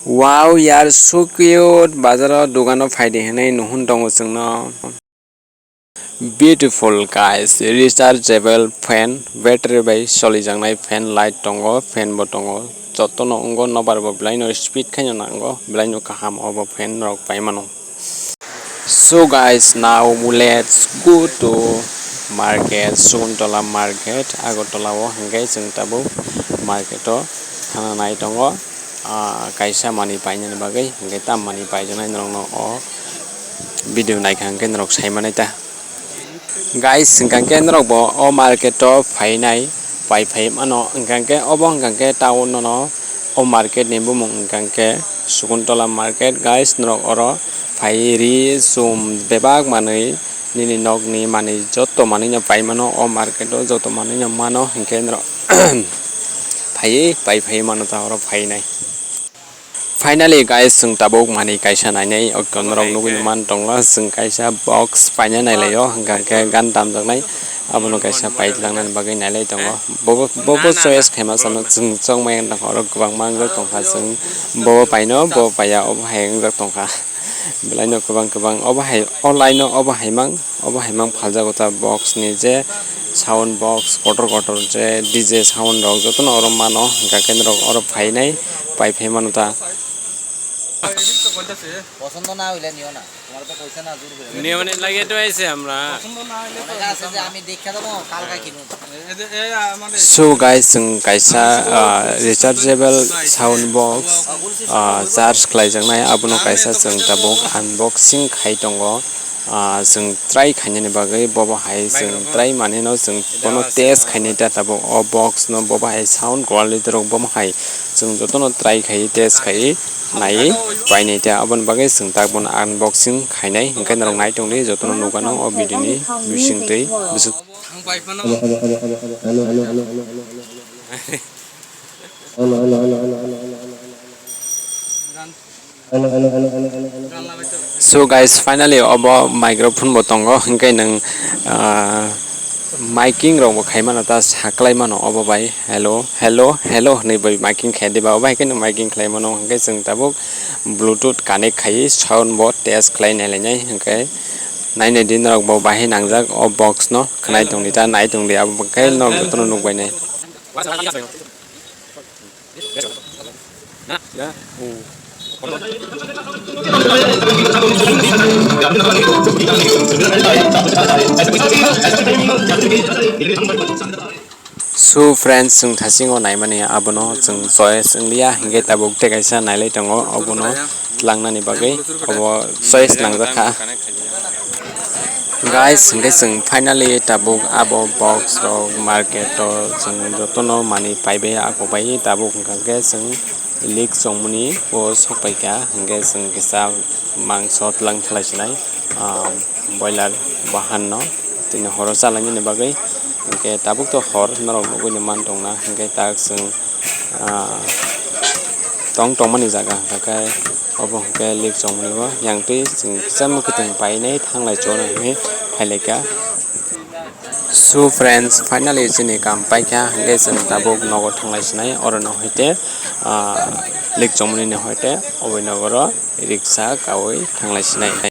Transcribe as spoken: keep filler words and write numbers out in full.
Wow, yaar, so cute. Bazaro dogano phaidi hinwi nuhun tongo chwngno. Beautiful guys, rechargeable fan, battery bai cholijaknai fan, light tongo, fan bo tongo. Jotono wngo, nobar bo belaino speed khaino nango, belaino kaham obo fan rok paimano. So guys, now let's go to market, Suguntola market, Agartala o hwnkhe chwng tabuk market o thana nai tongo. Ah, kaisa manwi painani bagwi, hwnkhe tam manwi paijaknai norokno o video naikha hwnkhe norok saimanai ta. Guys, hwnkhe norok bo o market o phainai, pai phai mano, hwnkhe obo hwnkhe town no o market ni bumung hwnkhe Suguntola market. Guys, norok oro phai ri, chum, bebak manwi nini nokni manwi joto manwi no pai mano o market o, joto manwi no mano hwnkhe norok phaiwi pai phai mano ta oro phainai. Finally guys, chwng tabuk manwi kaisa nainai, o norok nugwi man tongla, chwng kaisa box paina nailaio, hwnkha khe gan damjaknai, abono kaisa paitlangnani bagwi nailai tongo. Bobo, bobo choice khaima sano chwng chongmani oro kwbangma wngjak tongkha, chwng bobo paino, bobo paiya, obo hai wngjak tongkha. Belaino kwbang kwbang, obo hai, o line o obo hai mang, obo hai mang phaljago ta box ni je sound box kotor kotor je D J sound rok jotono oro mano, hwnkha khe norok oro phainai, pai phai mano ta. পছন্দ না হইলে নিও না, তোমার তো পয়সা না, জোর করে। নিয়মনে লাগিয়ে তো আইছে আমরা। পছন্দ না হইলে তো অনেকে আছে যে আমি দেখে দেবো, কালকে কিনবো। এই যে, এই আমাদের So guys, chwng kaisa, ah, rechargeable sound box, ah, charge khlaijaknai, abono kaisa chwng tabuk unboxing khai tongo. Ah, chwng try khainani bagwi bobo hai chwng try manwi no chwng bono test khainai ta tabuk o box no, bobo hai sound quality rok bomo hai chwng jotono try khai test khai nai painai ta, aboni bagwi chwng tak bono unboxing khainai, hwnkhe norok nai tongdi jotono nukgano o video ni bisingtwi. So guys, finally obo microphone bo tongo, hwnkhe nwng, ah, miking rok bo khaimano ta saklai mano obo bai, "Hello, hello, hello," hwnwi bai miking khe diba, obo hai khe nwng miking khlai mano, hwnkhe chwng tabuk Bluetooth connect khai sound bo test khlai nai lainai, hwnkhe nainai di norok bo bahai nangjak o box no khwnai tongdi ta nai tongdi, abo khe norok jotono nukbainai. So friends, chwng thasingo naimani abono chwng choice wngya, hwnkhe tabuk tei kaisa nailai tongo, obono tlangnani bagwi obo choice nangjak kha. Guys, hwnkhe chwng finally tabuk abo box rok market o chwng jotono manwi paibai, ako bai tabuk hwnkha khe chwng lik chongmani o sokpaikha, hwnkhe chwng kisa mangso tlang khlai sinai, ah, boiler bahan no tini horo chalainani bagwi, hwnkhe tabuk to hor norok nugwi man tongna, hwnkhe tak chwng, ah, tong tongmani jaga hwnkha khe obo hwnkhe lik chongmani o yang twi chwng kisa mwkhwtwng painai thanglai chona hinwi phailaikha. So friends, finally chini kam paikha, hwnkhe chwng tabuk nogo thanglai sinai, oro no hoite, ah, lik chongmani ni hoite oboni nogoro riksa kaui thanglai sinai.